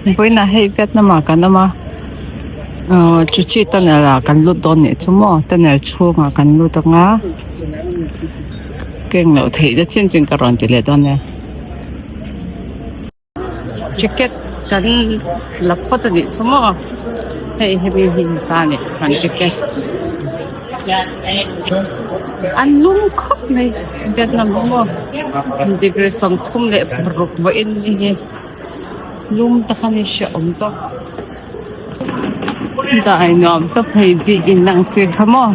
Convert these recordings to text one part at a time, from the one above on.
Vawiinah hei Vietnam ah kan awm a ahh Cu Chi tunnel ah kan lut dawn nih chu maw tunnel chhungah kan lut ang a keng loh theih na chin chin ka rawn ti leh dawn nia ticket kan la phawt a nih chu maw hei hemi hi ta a ni kan ticket an lum khawp mai Vietnam hi maw degree 36 vawiin ni hi. Lum tak a ni hrehawm tawp dai nuam tawp hei bik in ang chi kha maw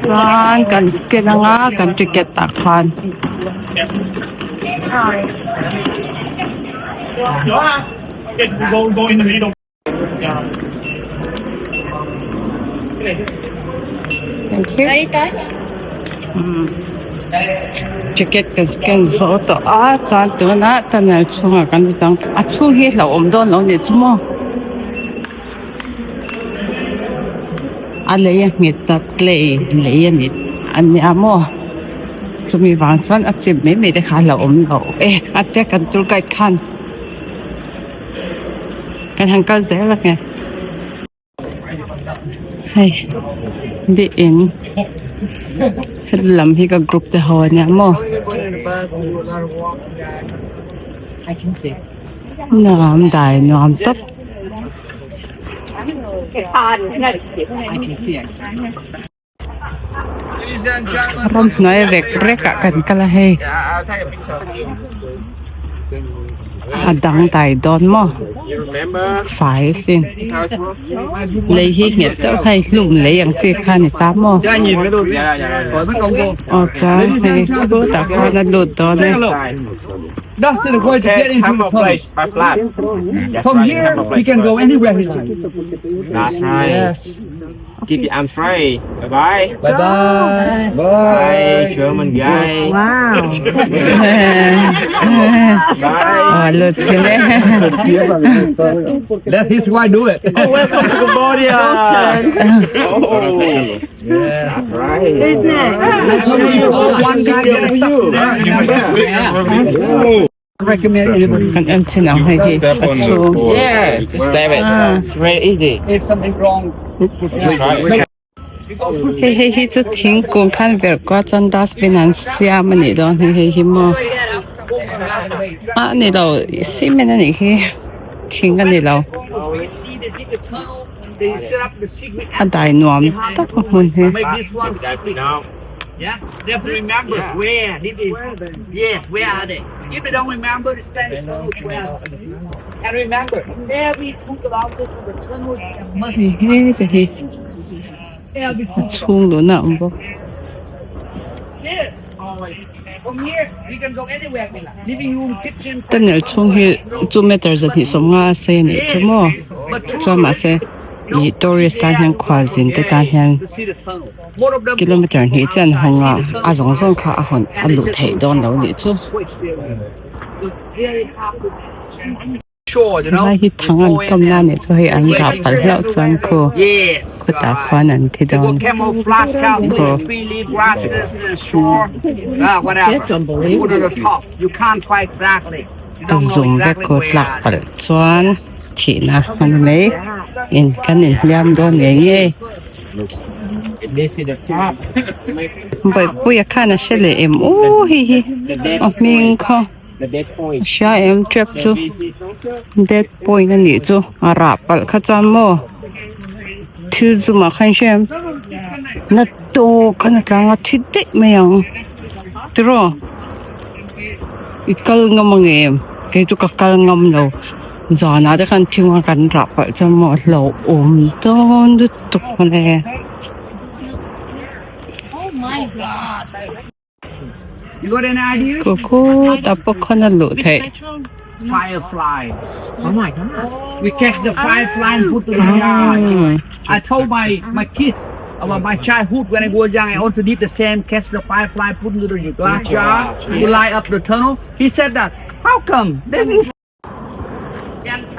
chuan kan scan anga kan ticket ah khan. Thank you. Ticket kan scan zo tawh a chuan tunah tunnel chhungah kan lut ang a chhung hi hlauhawm dawn lo nih chu maw a lei a nghet ta clay lei a ni a nia maw chumi vang chuan a chim mai mai te kha a hlauhawm loh e a tia kan tour guide khan. Kan han kal zel ang e. Hei di in heti lam hi ka group te ho ania maw. Nuam dai nuam tawp. Ramhnuai rek rek ah kan kal a hei a dang dai dawn maw fai sin lei hi nghet deuh hei hlum lei ang chi kha a ni ta maw aw chuan hei khutah khuan a lut dawn e. Keep your arms free. Bye bye. Bye bye. Bye. German guy. Wow. Bye. Oh, lut sin e. Let his wife do it. Oh, welcome to Cambodia. Oh. Yes. That's right. One guy get stuck. Recommend anybody. Kan en chin ang hei hi a chhung. Yeah, just stab it. It's very easy. If something wrong, Hei hei hi chu thingkung khan verh kual chuan dustbin an siam a nih dawn hi hei hi maw ah a ni lo cement a nih hi thing a ni lo a dai nuam tak a hmun hi. Yeah, they have to remember where did it. Yeah, where are they? If they don't remember, they stand in tunnel where. And remember, every 2 kilometers of the tunnel must Hei hei te hi every a 2 kilometers. chhung luhna a awm bawk. Here, from here, we can go anywhere we like. Living room, kitchen. Tunnel chhung hi 2 meter 250 a sei a nih chu maw chuan mahse ih tourist tan hian khualzin te tan hian kilometer hnih chian hawng a a zawng zawng kha a hawn a luh theih dawn lo nih chu. Helai hi thang an kam na nih chu hei an rah palh hlauh chuan khu khutah khuan an thi dawn khu. A zum vek khu tlak palh chuan thihna a ni mai in kan inhliam dawn ngei ngei. Bawihpuia khan a hre leh em u hei hi a hming kha a hria em tep chu dead point a nih chu a rah palh kha chuan maw thil zum ah khan hria em na tawk khan a tlang a thi daih mai ang tiraw i kal ngam ang em kei chu ka kal ngam lo. Zanah te khan thing a kan rah palh chuan maw a hlauhawm dawn lutuk mawle. Ku khutah pawh khawn a luh theih. Fireflies. Oh my god. We catch the firefly and put to the jar. I told my my kids about my childhood when I was young. I also did the same. Catch the firefly, put into the glass jar to light up the tunnel. He said that. How come? There's no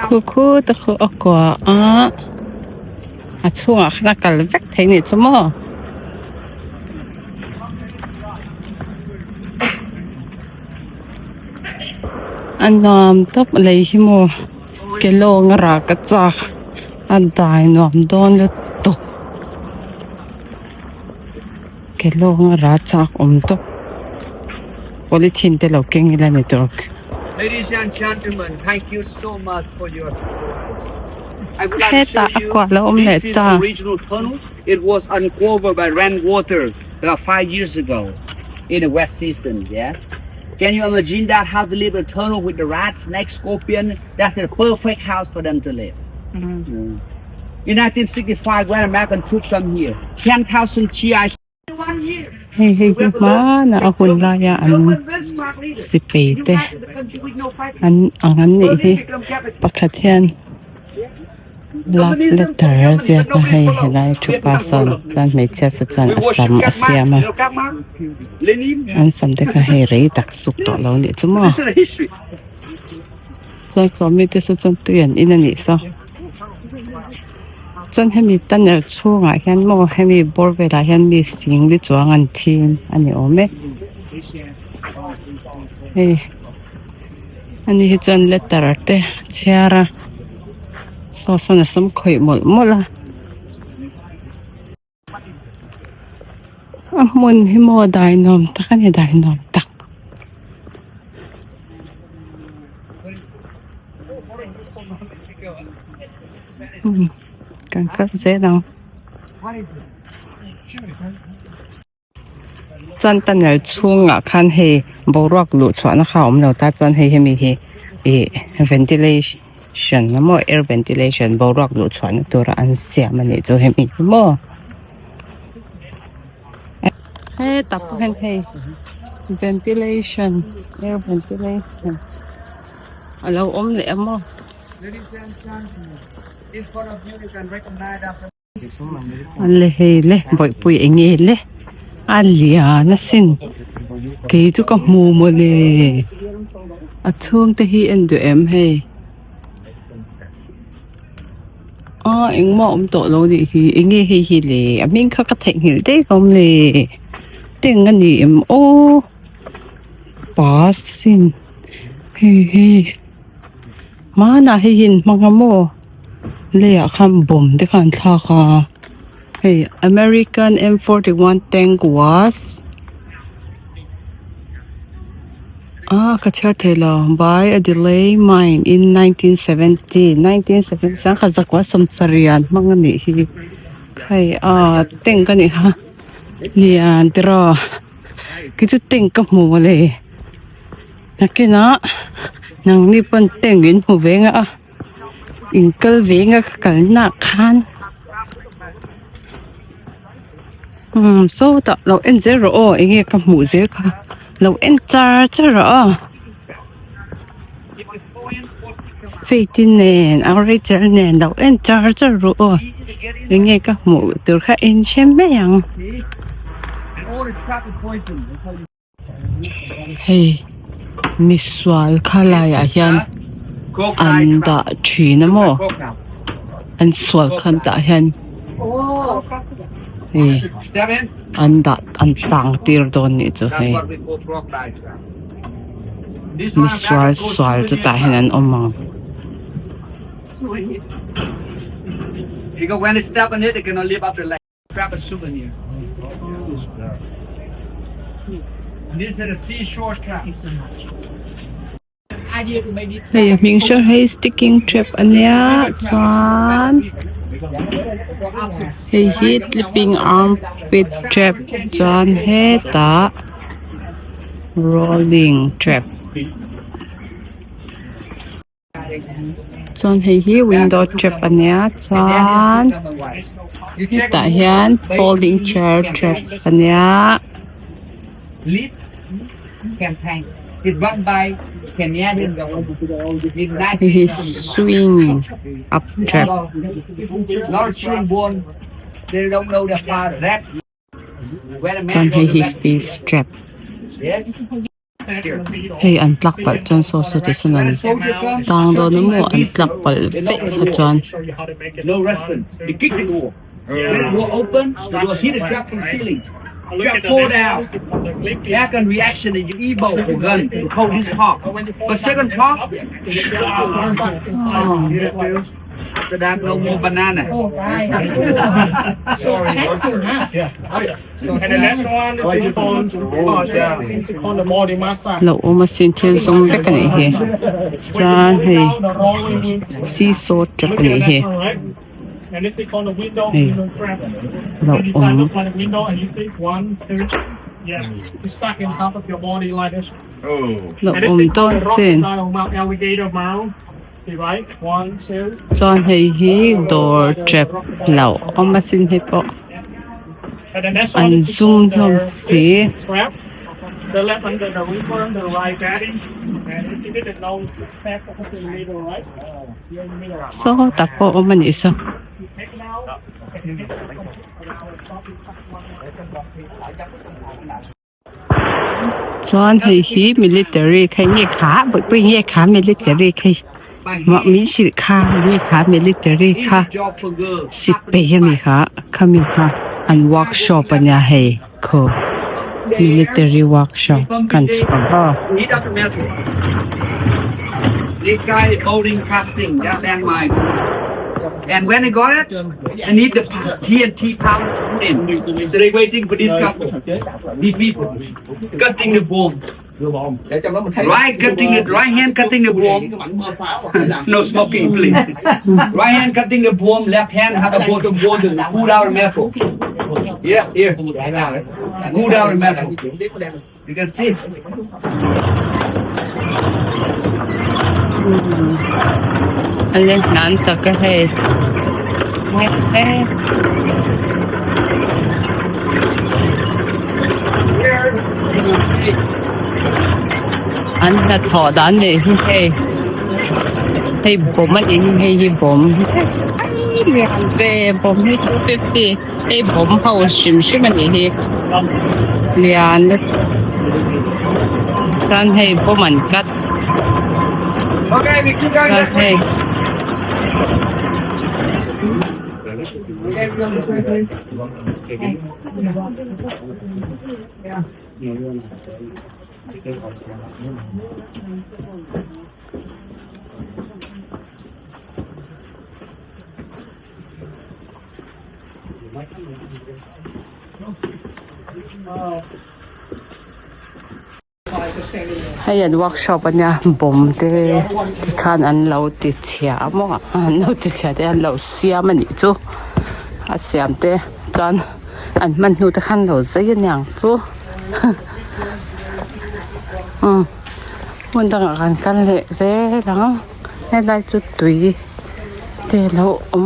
Khu khut a khu a kua a a chhungah khan a kal vek thei nih chu maw. A nuam tawp lei hi maw ke lawng a rak a chak a dai nuam dawn lutuk ke lawng a rak chak awm tawp polythene te lo keng ila ni tur. Hetah a kual a awm leh ta. In the wet season, yeah. Can you imagine that how to live a tunnel with the rats, snakes, scorpion? That's the perfect house for them to live. Mm. In 1965, when American troops come here, 10,000 GIs. Hei hei hi hmanah a hun laia an sipei te an ang an nih hi pakhat hian love letter a ziak a hei helai thu pa sawn chuan hmeichhia te chuan a sam a siam a an sam te kha hei rei tak suk tawh lo nih chu maw chuan sawmi te saw chuan tui an in a nih saw. Chuan hemi tunnel chhungah hian maw hemi bawr velah hian mi sing li chuang an thin a ni awm e hei ani hi chuan letter te a chhiar a saw sawn a sam khawih mawlh mawlh a. A hmun hi maw dai nuam tak a ni dai nuam tak. Kan kal zel ang. Chuan tunnel chhungah khan hei boruak luh chhuahna kha a awm lo ta chuan hei hemi hi ih ventilation emaw air ventilation boruak luh chhuahna tura an siam a nih chu hemi hi maw hetah pawh hian hei ventilation air ventilation a lo awm leh a maw. Le hei le bawihpui eng nge le a lian asin kei chu ka hmu mawle a chhung te hi en duh em hei a engmah a awm tawh lo nih hi eng nge hei hi le a hming kha ka theihnghilh daih awm le teng a ni em aw pa sin hei hi hmanah hei hi an hmang a maw. Leiah khan bomb te kha an thlak a hei American M 41 tank was ah ka chhiar thei lo by a delay mine in 1970 1970 sangkhat zakua sawmsarih an hmang a nih hi hei ah tank a nih kha lian tiraw khi chu tank ka hmu mawle nakinah nangni pawn tank in hmu ve nga a. In kal ve nga ka kal nak khan umm sawtah lo en zel rawh aw eng nge ka hmuh zel kha lo en char char rawh aw faith in nen ang rachel nen lo en char char rawh aw eng nge ka hmuh tur kha en hre mai ang. Hei misual khalaiah hian an dah thin a maw an sual khan tah hian hei an dah an tang tir dawn nih chu hei misual sual chu tah hian an awm ang. Grab a souvenir. This is a seashore trap. Hei a hming hriat hei sticking trap a nia chuan hei hi clipping armpit trap chuan hetah rolling trap. Chuan hei hi window trap a nia chuan hetah hian folding chair trap a nia. Hei hi swing up trap. Chuan hei hi fish trap. Hei an tlak palh chuan saw saw ti sawn an tang dawn a maw an tlak palh vek kha chuan. Just fall down. Second reaction is you elbow for gun to hold this part. But second part, after that no more banana. Lo awm a sin thil zawng vek a nih hi chuan hei seesaw tap a nih hi hei lo awm. Lo awm dawn sin. Chuan hei hi dawr tep loh awm asin hei pawh an zum hlawm si. Saw tak pawh awm a nih saw. Chuan hei hi military kha nge kha bawihpui nge kha military kha mah min hrilh kha nge kha military kha sipai ami kha khami kha an workshop ania hei khaw military workshop kan chhuk ang aw. This guy building casting that landmine. And when they got it, I need the TNT powder to put in. So they're waiting for this couple. These people cutting the bomb. Right cutting the right hand cutting the bomb. No smoking, please. Right hand cutting the bomb, left hand have a bottle of water to cool down the metal. Yeah, here. Cool down the metal. You can see. An hnan tak a hei an hnathawh dan leh hi hei hei bawm a ni hi hei hi bawm lian ve bawm hi 250 hei bawm ho hrim hrim a nih hi lian lutuk chuan hei bawm an cut chuan hei. Hei an workshop a nia bawm te tikhan an lo ti chhia a maw an lo ti chhia te an lo siam a nih chu a siam te chuan an hman hnu te khan lo zai a niang chu umm hmun dangah kan kal leh zel ang helai chu tui te a lo awm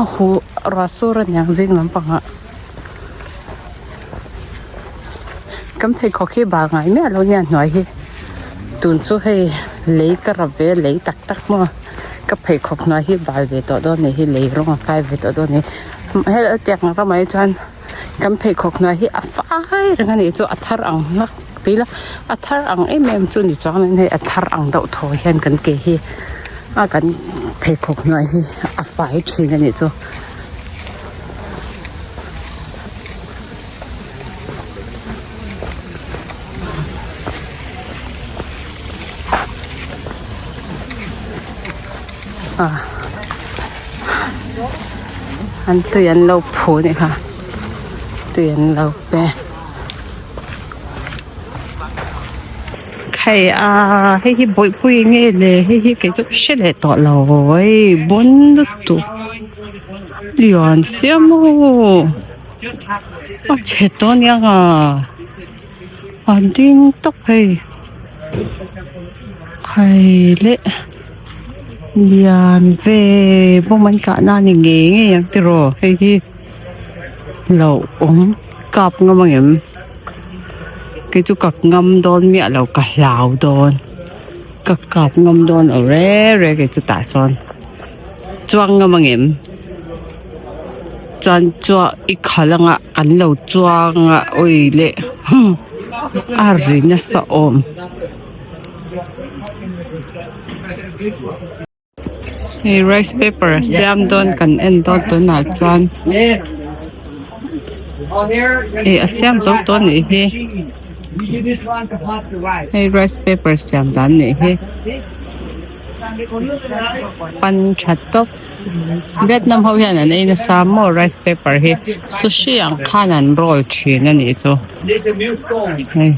a huh ruah sur a niang zing lampangah. Kan pheikhawk hi bal ngai miah lo nia hnuai hi tun chu hei lei ka rap ve a lei tak tak maw ka pheikhawk hnuai hi bal ve tawh dawn nih hi lei rawng a kai ve tawh dawn nih hei tiang ang ramah hi chuan kan pheikhawk hnuai hi a fai reng a nih chu a thar ang hlak tih ila a thar ang em em chu ni chuang in hei a thar ang deuh thaw hian kan ke hi a kan pheikhawk hnuai hi a fai thin a nih chu. An tui an lo phu nih kha tui an lo pe hei a hei hi bawihpui nge le hei hi kei chu ka hre leh tawh lo hei bawn lutuk. Lian siam aw a chhe tawh ania nga a ding tawp hei hei leh lian ve bawm an kah na ni ngei ngei ang tiraw hei hi lo awm kap ngam ang em kei chu ka ngam dawn miah lo ka hlau dawn ka kap ngam dawn lo reng reng kei chu tah chuan. Chuang ngam ang em? Chuan chua i khalh anga kan lo chuang a awi leh a ri nasa awm. Hei rice paper a siam dawn kan en dawn tunah chuan. Ih a siam zo tawh a nih hi hei rice paper siam dan a nih hi pan tha tawp Vietnam ho hian an ei nasa maw rice paper hi sushi ang khan an roll thin a nih chu hei.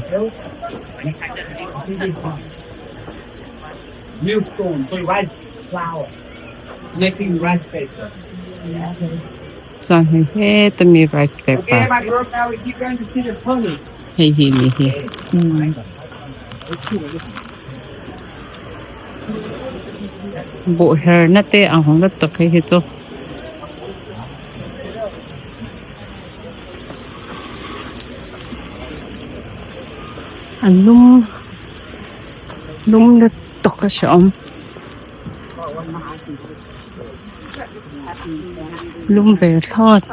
Chuan hei heta mi rice paper hei hi ni hi buh her na te ang lutuk hei hi chu. A lum lum lutuk a hrehawm. Lum ve thlawt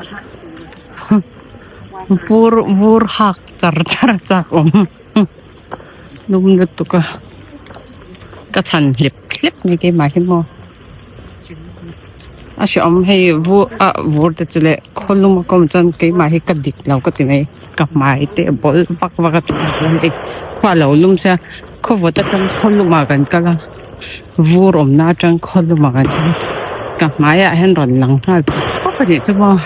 vur vur hak char char a chak awm lum lutuk a ka thlan hlep hlep mai keimah hi maw a hrehawm hei vur ah vur te chu leh khaw lum a kawm chuan keimah hi ka dik lo ka ti mai ka hmai te a bawl vak vak a khua a lo lum sia khaw vawt atang khaw lumah kan kal a. Vur awmna atang khaw lumah kan kal a ka hmaiah hian rawn lang nghal pawp a nih chu maw.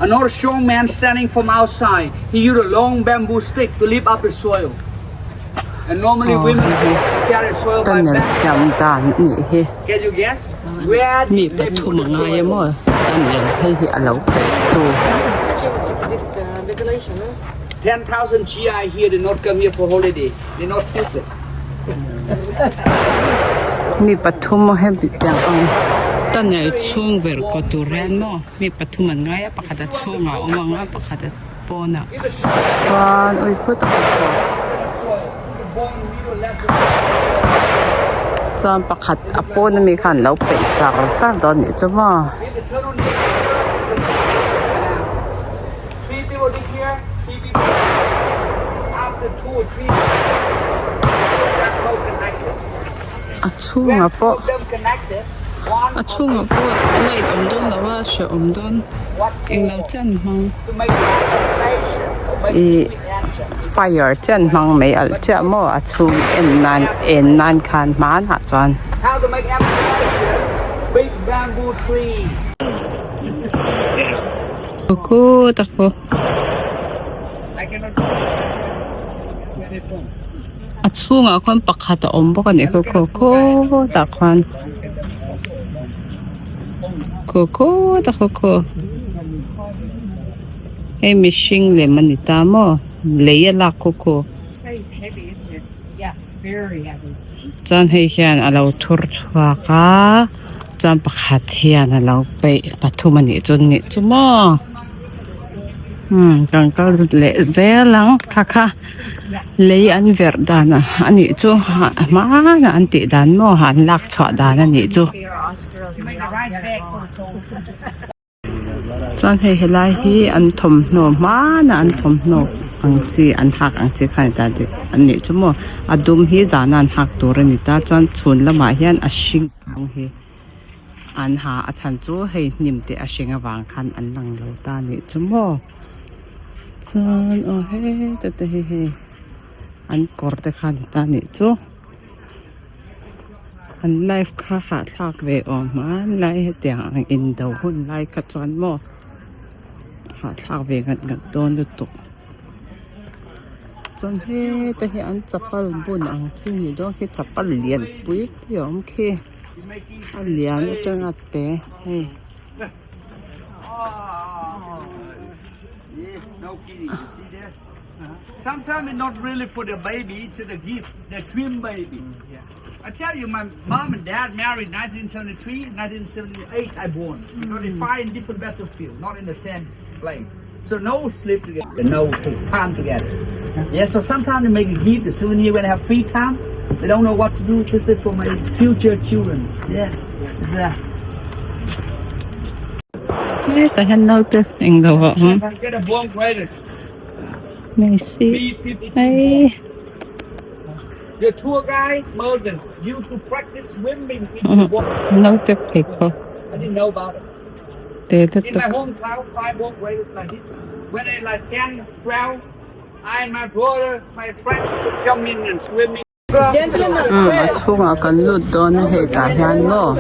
Another strong man standing from outside he used a long bamboo stick to lift up the soil and normally women carry soil by Tunnel back siam dan a nih hi can you guess where mi did they pathum put a the ngai soil emaw tunnel hei hi a lo peih tu. 10,000 GI here did not come here for holiday. They not stupid. Mi pathum a hemi tiang ang tunnel chhung ber kaw tur hian maw mi pathum an ngai a pakhat a chhungah a awm ang a pakhat a pawnah chuan ui khut a chuan pakhat a pawn ami khan lo peih char char dawn anih chu maw. Three people dig here, three people after two or three that's how connected. A chhungah pawh a chhungah pawh light awm dawn lo a hrehawm dawn englo chian hmang ih fire chian hmang mai alh chiah maw a chhung en nan en nan khan hmanah chuan. How to make amplification big bamboo tree. Ku tak ku a chhungah khuan pakhat a awm bawk a nih khu khu khutah khuan khu khutah khu khu hei mihring lem a ni ta maw lei a lak khu khu chuan hei hian a lo thur chhuak a chuan pakhat hian a lo peih pathum a nih chu nih chu maw umm kan kal leh zel ang kha kha lei an verh dan a nih chu hmanah an tih dan maw an lak chhuah dan a nih chu. Chuan hei helai hi an thawmhnaw hmanah an thawmhnaw ang chi an hak ang chi kha a ni ta tih a nih chu maw a dum hi zana an hak tur a ni ta chuan chhun lamah hian a hring ang hi an ha a chhan chu hei hnim te a hring avang khan an lang lo ta a nih chu maw chuan aw heta te hi hei an kawr te kha a ni ta a nih chu. An life kha hahthlak ve awm hmanlai hetiang ang indo hun lai kha chuan maw hahthlak ve ngat ngat dawn lutuk chuan heta hi an chapal bun ang chi ni dawn khi chapal lian pui pui a awm khi a lian atanga te hei. Sometimes it's not really for the baby, it's the gift, the twin baby. Yeah. I tell you, my mom and dad married 1973, 1978 I born. Mm. Because they fight in different battlefield, not in the same place. So no sleep together, no time together. Yeah, so sometimes they make a gift, the souvenir when they have free time. They don't know what to do, just for my future children. Yeah. It's, Hetah hian naute englo a awm. Messi hei. Naute pheikhawk. Te lutuk. Umm a chhungah kan lut dawn a hei tah hian maw.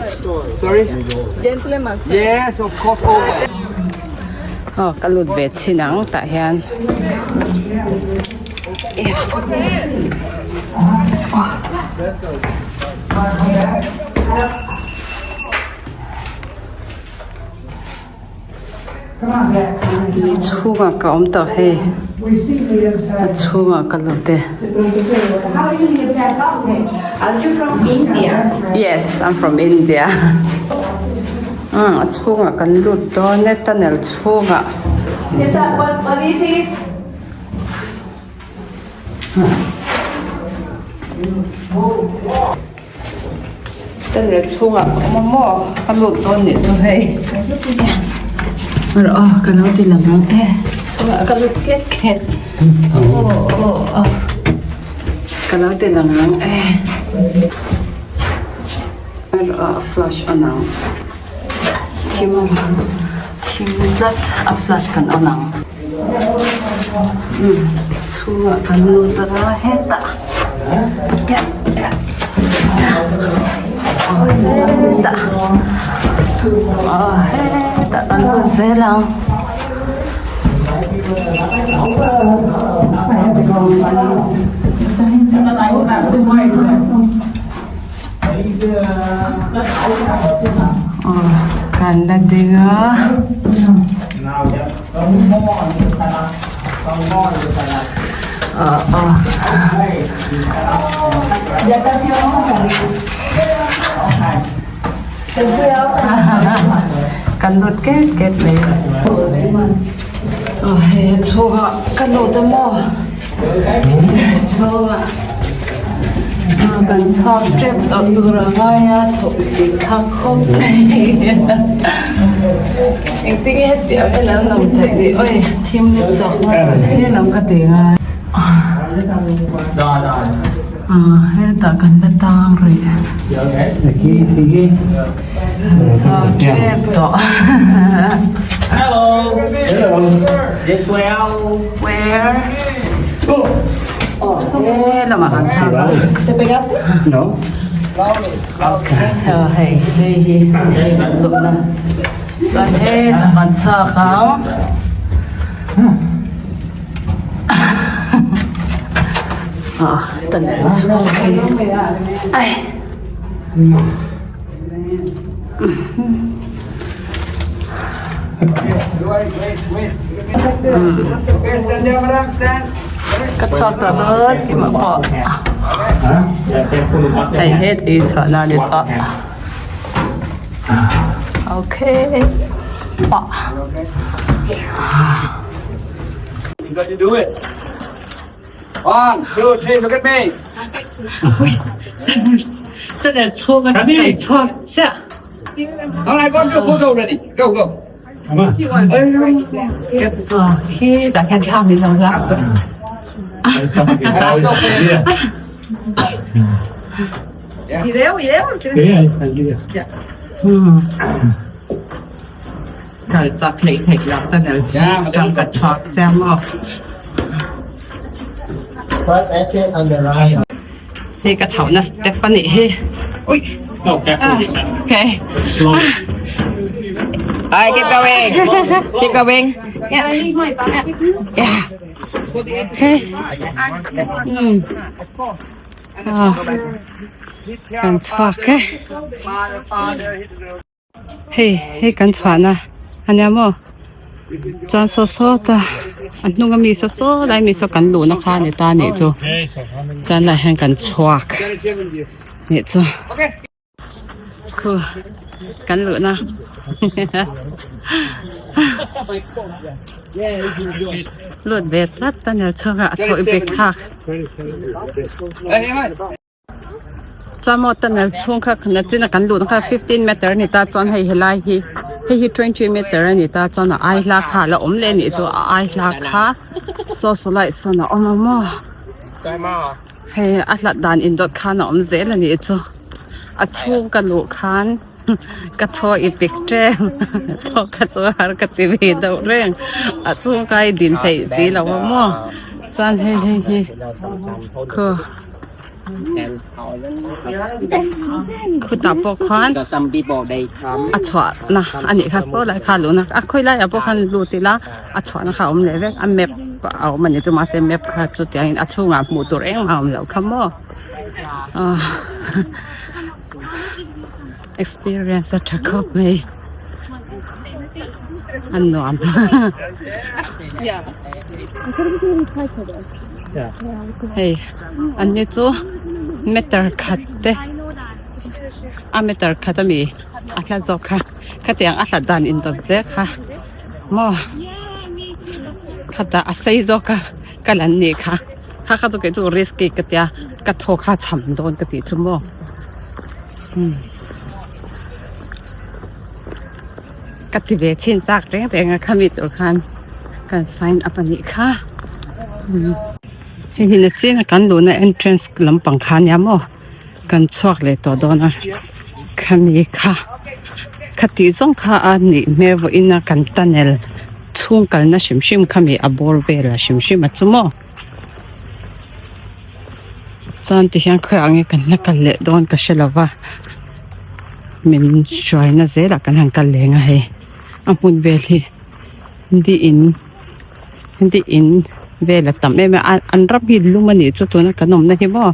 Aw ka lut ve chhin ang tah hian. Ni chhungah ka awm tawh hei a chhungah ka lut e yes I'm from India a chhungah kan lut dawn e tunnel chhungah. Tunnel chhungah ka awm a maw ka lut dawn nih chu hei rawh aw ka lo ti lang ang e chhungah ka lut ket ket aw aw aw ka lo ti lang ang e rawh aw a flash on ang thim thim tlat a flash kan on ang chhungah kan lut a hetah hetah aw hetah kan lut zel ang. Aw kan la ding a. Aw aw. Kan lut ket ket mai. Aw hei a chhungah ka lut a maw. Chhungah kan chhuak tep tawh tur a ngai a thawk tih thlak khawp mai engtin nge hetiang hian an awm theih ni awi thim lutuk he lam ka ti ngai hetah kan la tang rih chhuak tep tawh. Where? Oh, he lamah kan chhak a. No. Okay, oh, hei, hei hi kan luhna. Chuan hetah kan chhak ang. Ah, tunnel chhung hi. Ai. Ka chhuak ta dawt kimah pawh hei het i chhuahna a ni tawh okay pah. You got to do it. One, two, three, look at me. Tunnel chhung a kan chhuak chiah. All right, got your photo ready. Go, go. Khi tah hian thla min lo lak tawh. Kal chak hleih theih loh tunnel chhung atang ka chhuak chiah maw. Hei ka chhohna step a nih hi ui okay Alright, keep going. Keep going. Yeah. Yeah. Okay. Ah. Kan chhuak e. Hei hei kan chhuahna a nia maw chuan saw sawta a hnung ami saw saw lai mi saw kan luhna kha a ni ta anih chu chuan lai hian kan chhuak nih chu khu kan luhna lut ve tlat a nia chhuak a a thawih bek thlak. Chuan maw tunnel chhung kha nachin a kan luhna kha 15 meter a ni ta chuan hei helai hi hei hi 20 meter a ni ta chuan a ai hla kha a la awm leh a nih chu a ai hla kha saw saw lai sawn a awm a maw hei a hlat dan indawt khan a awm zel a nih chu a chhung ka luh khan. Ka thaw i pik ṭem thaw kha chu har ka ti ve deuh reng a chhung kha i din theih si lo a maw chuan hei hei hi khaw khutah pawh khuan a chhuah na a nih kha saw lai kha luhna a khawi laiah pawh khan lut ila a chhuahna kha a awm leh vek a map a awm a ni chu mahse map kha chutiangin a chhungah hmuh tur engmah a awm loh kha maw ah. Experience a tha khawp mai a nuam hei an ni chu meter khat te a meter khat ami a hla zawk kha khatiang a hlat dan indawt zel kha maw khatah a sei zawk a kal an nih kha kha kha chu kei chu risky ka tia ka thaw kha cham dawn ka tih chu maw. Ka ti ve chin chak reng reng a khami tur khan kan sign up a nih kha hei hi nachin a kan luhna entrance lampang kha ania maw kan chhuak leh tawh dawn a khami kha khatih zawng kha a nih hmel vawiin a kan tunnel chhung kalna hrim hrim khami a bawr vel a hrim hrim a chu maw. Chuan ti hian khawiah nge kan la kal leh dawn ka hre lo va min hruaina zelah kan han kal leng a hei a hmun vel hi di in di in vel a tam em em a an ram hi lum a nih chu tuna kan awmna hi maw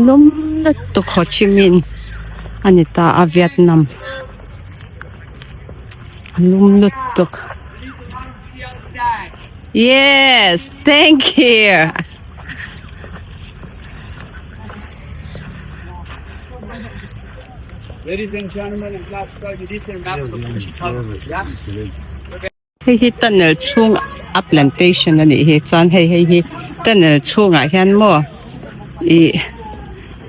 lum lutuk Ho Chi Minh a ni ta a Vietnam a lum lutuk. Yes, thank you. Ladies and gentlemen, I'm glad to show you this map of the Ho Chi Minh. Hei hi tunnel chhung a plantation a nih hi chuan hei hei hi tunnel chhungah hian maw ih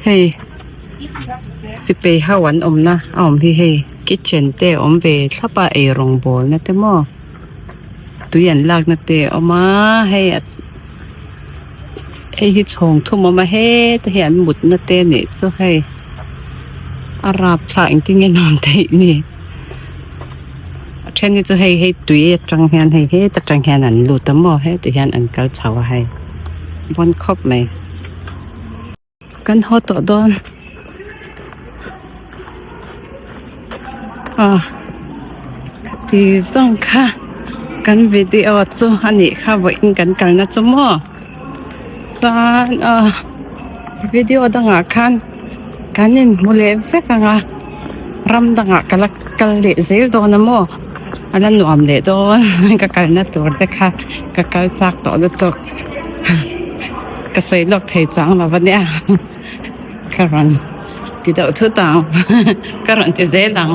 hei sipei ho an awmna a awm hi hei kitchen te a awm ve thlap a eirawng bawlna te maw. Tui an lakna te a awm a hei hei hi chhawng thum a awm a heta hi an mutna te a nih chu hei a rapthlak engtin nge nuam theih ni a then hi chu hei hei tui atang hian hei heta tang hian an lut a maw heti hian an kal chho a hei bawn khawp mai. Kan haw tawh dawn ah ti zawng kha kan video chu a nih kha vawiin kan kalna chu maw chuan ah video dangah khan kan inhmu leh vek ang a ram dangah ka la kal leh zel dawn a maw a la nuam leh dawn ka kalna tur te kha ka kal chak tawh lutuk. Ka sawi lawk thei chuang lo va nia ka rawn ti deuh thut ang ka rawn ti zel ang.